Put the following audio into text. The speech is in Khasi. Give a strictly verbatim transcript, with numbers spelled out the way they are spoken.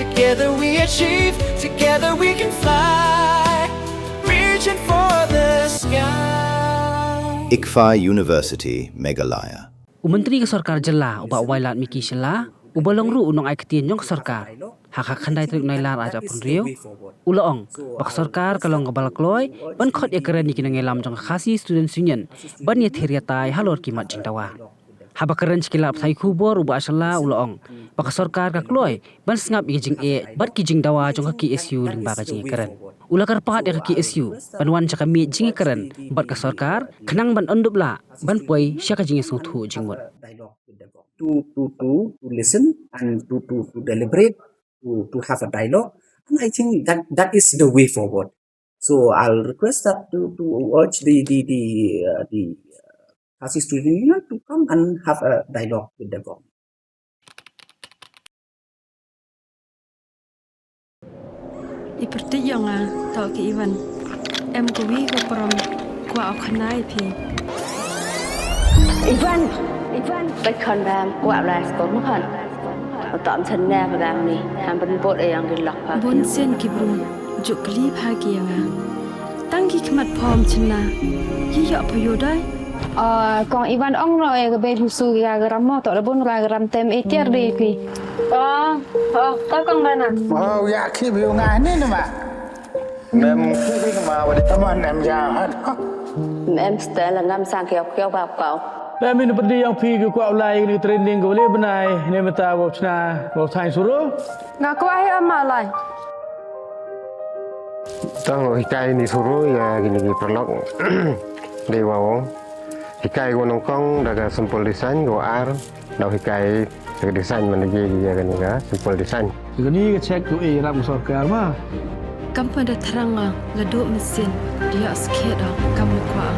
Together we achieve, together we can fly. Reaching for the sky. ICFAI University, Meghalaya. U Myntri ka Sorkar Jylla, u Bah Wailadmiki Shylla, uba long ruh u nongai ktien jong ka sorkar, ha ka khyndai tarik Nailar arhajar arphew hynriew, u la ong ba ka sorkar ka long kaba la kloi ban khot ïakren ïa ki nongïalam jong ka Khasi Students Union ban ïathir ïatai halor ki mat jingdawa. Haba kren sha ki lad pathai khubor, u Bah Shylla u la ong ba ka sorkar ka kloi ban sngap ïa ki jingeh bad ki jingdawa jong ka K S U lyngba ka jingïakren. U la kyrpad ïa ka K S U ban wan sha ka miej jingïakren bad ka sorkar khnang ban ym dup lah ban poi sha ka jingïasngewthuh jingmut. Dialogue with the government. To, to, to, to listen and to, to, to deliberate, to, to have a dialogue. And I think that, that is the way forward. So I'll request that to, to urge the, the, the, uh, the, uh, Khasi Student Union to come and have a dialogue with the government. I pyrthei ïa nga, to ki Ivan. Em kawi ka prom, kwah u khana ïa phi. Ivan! Ivan! Bad khon bam, kwah lai skor ma khon. Tom sen ne ka dang ni, ham ban bot ïa yang ki lok pa. Bun sien ki bru, juk kli pha ki ïa nga. Tang ki khmat phom chynna, ki ïoh pha ïoh dai. Kong Ivan ong no e ka bei busu ki ga gram mo to da bun ga gram tem e tiar de pi. Oh, oh, ka kong bana. Oh, ya ki bi nga ni na ma. Mem ki bi ma wa di. Tama nem ya ha. Mem stel ngam sang kiau kiau ba kau. Mem in pedi yang pi ki kwah lai ni training ko le benai ne meta wa chna wa thai suru. Nga kwah ai ama lai. Tang hikai ni suru ya kini ki perlok. Dei wa. Hikai ko nongkong da ka simple design ko ar da hikai da ka design man da ji ya kani ka simple design. Kani ka check tu e rap sorkar ma. Kam pa da thrang nga la do mesin dia skhet da kam le kwa.